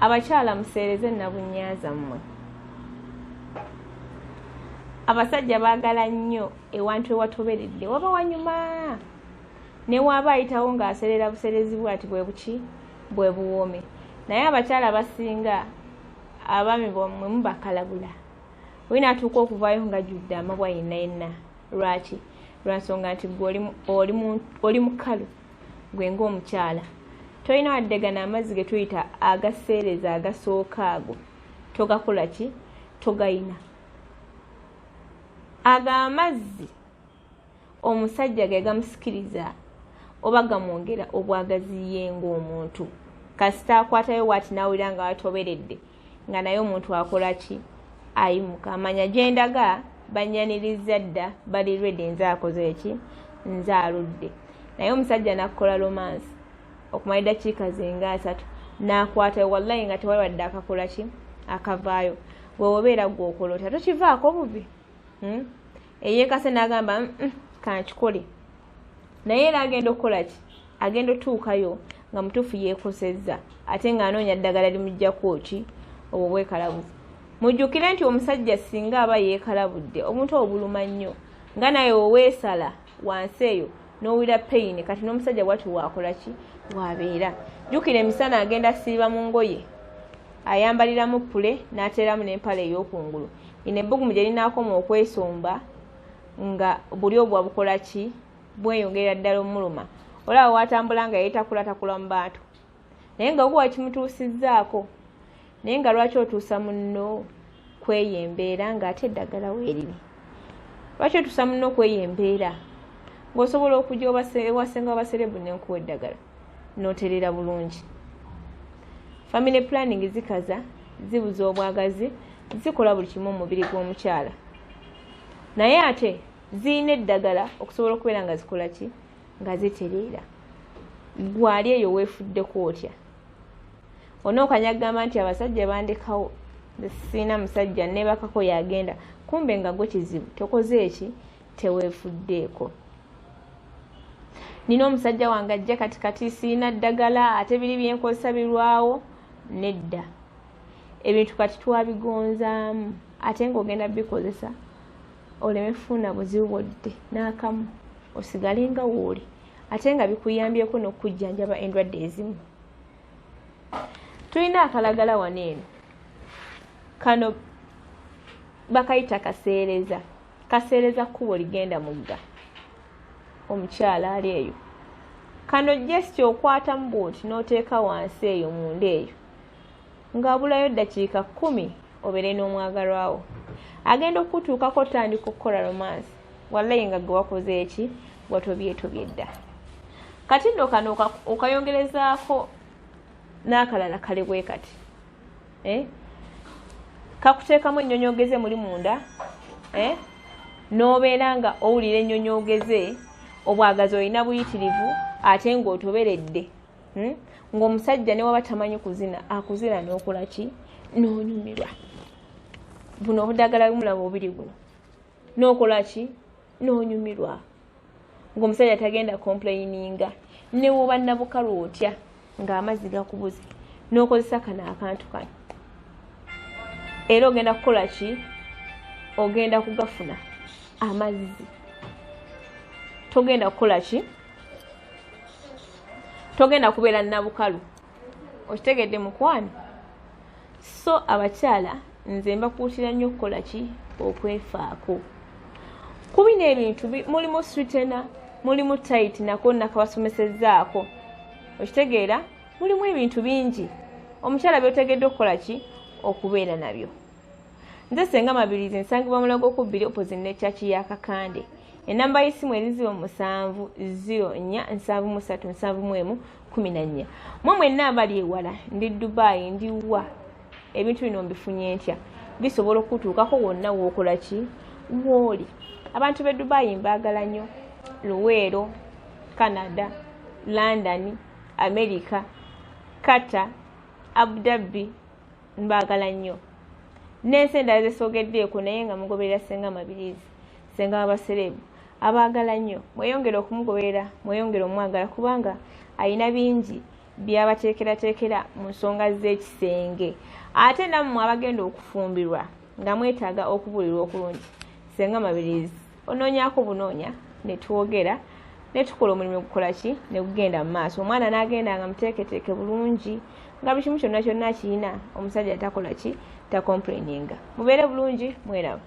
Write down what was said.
Abakyala museereze nabunnya zammwe. Abasajja baagala nnyo ewantu ewatoberedde waba wanyuma, ne waaba ayitawo ng'aseerera buseerezi bwati bwe buki bwe buwoomi. Naye abakyala abasinga abaami bammwe mubakalabula. Oli n'atuuka okuvaayo ng'ajjudde amabwa yenna yenna. Lwaki? Lwa nsonga nti ggwe oli mukalu gwe ng'omukyala. Tolina wadde gano amazzi ge tuyita agaseereza agasooka ago togakola ki? Togayina. Ago amazzi omusajja ge gamusikiriza oba gamwongera obwagazi ye ng'omuntu. Kasita akwatayo bw'ati n'awulira nga watoberedde nga naye omuntu akola ki? Ayimuka. Amanya gye ndaga bannyaniriza dda bali ready nze akoze ki? Nze aludde. Naye omusajja n'akukola romance okumala eddakiika zinga 30 n'akwatayo wallahi nga tewali wadde akakola ki? Akavaayo. Gwe obeera gwe okola otya? Tokivaako bubi? Eyeekase n'agamba kankikole. Naye era agenda okukola ki? Agenda otuukayo nga mutuufu yeekosezza ate ng'anoonya ddagala limuggyako ki? Obwo bwekalabuzi. Mujjukire nti omusajja singa aba yeekalabudde obuntu obwo buluma nnyo nga naye weweesala wansi eyo n'owulira peyini kati n'omusajja bw'atyo waakola ki? Waabeera. Jjukira emisana agenda asiiba mu ngoye ayambaliramu ppule n'ateeramu n'empale ey'okungulu. Lino ebbugumu gye linaakoma okwesomba nga buli obwa bukola ki? Bweyongerera ddala omuluma. Olaba waatambula nga yeetakulatakula mu bantu naye nga gwe wakimutuusizzaako. Naye nga lwaki otuusa munno kweyo embeera ng'ate eddagala weeriri? Lwaki otuusa munno kweyo embeera ng'osobola okujja ewasenga wabaserebu ne nkuwa eddagala n'otereera bulungi? Family planning zikaza, zibuza obwagazi, zikola buli kimu omubiri gw'omukyala. Naye ate zirina eddagala okusobola okubeera nga zikola ki? Nga zitereera. Ggwe ali eyo weefuddeko otya? Onookanya kugamba nti abasajja bandekawo, sirina musajja neebakako yagenda. Kumbe nga gwe kizibu tokoze eki? Teweefuddeeko. Nina omusajja wange ajja kati kati sirina ddagala ate biri byenkozesa birwawo. Nedda. Ebintu kati twabigonzaamu ate ng'ogenda bikozesa oleme kufuna buzibu bwodde n'akamu osigale nga wooli ate nga bikuyambyeko n'okujjanjaba endwadde ezimu. Tulina akalagala wano eno. Kano bakayita kaseereza. Kaseereza kkubo ligenda mugga. Omukyala ali eyo. Kano just okwatamu bw'oti n'oteeka wansi eyo munda eyo. Ng'abulayo eddakiika 10 obeere n'omwagalwa wo. Agenda okutuukako otandika okukola romance. Wallahi nga gwe wakoze eki? Watobyetobye dda. Kati nno kano okayongerezaako n'akalala kale bwe kati. Kakuteekamu ennyonyoogeze muli munda, N'obeera nga owulira ennyonyoogeze, obwagazi olina buyitirivu ate ng'otoberedde. Ng'omusajja ne waba tamanyi kuzina, akuzina n'okola ki? N'onyumirwa. Buno obudagala bumulaba obubiri buno. N'okola ki? N'onyumirwa. Ng'omusajja tagenda complaininga. Ne woba nabukalu otya ng'amazzi gakubuze. N'okozesa kano akantu kano. Era ogenda kukola ki? Ogenda kugafuna amazzi. Togenda kukola ki? Togenda kubeera nabukalu. Okitegedde mukwano? So abakyala nze mbakuutira nnyo okukola ki? Okwefaako. Ku bino ebintu mulimu sweetener, mulimu tight nako nakabasomesezzaako. Okitegeera? Mulimu ebintu bingi omukyala by'otegedde okukola ki? Okubeera nabyo. Nze Ssenga Mabirizi nsangibwa Mulago ku 2 opposite ne church ya Kakande. Enamba y'essimu eri 0 7 0 4 73 71 14. Mmwe mwenna abali ewala, ndi Dubai, ndi wa, ebintu bino mbifunye ntya? Bisobola okutuukako wonna w'okola ki? W'oli. Abantu b'e Dubai mbaagala nnyo. Luweero, Canada, London, America, Qatar, Abu Dhabi mbaagala nnyo. N'ensi endala zesoogeddeeko naye nga mugoberera Ssenga Mabirizi, Ssenga w'abasereebu. Abaagala nnyo. Mweyongere okumugoberera, mweyongere omwagala kubanga alina bingi Byabateekerateekera mu nsonga z'ekisenge. Ate nammwe abagenda okufumbirwa nga mwetaaga okubuulirwa okulungi, Senga Mabirizi onoonyaako bunoonya ne twogera ne tukola omulimu gukola ki ne gugenda mu maaso, omwana n'agenda nga muteeketeeke bulungi, nga buli kimu kyonna kyonna akirina, omusajja takola ki, tacomplaininga. Mubeere bulungi, mweraba.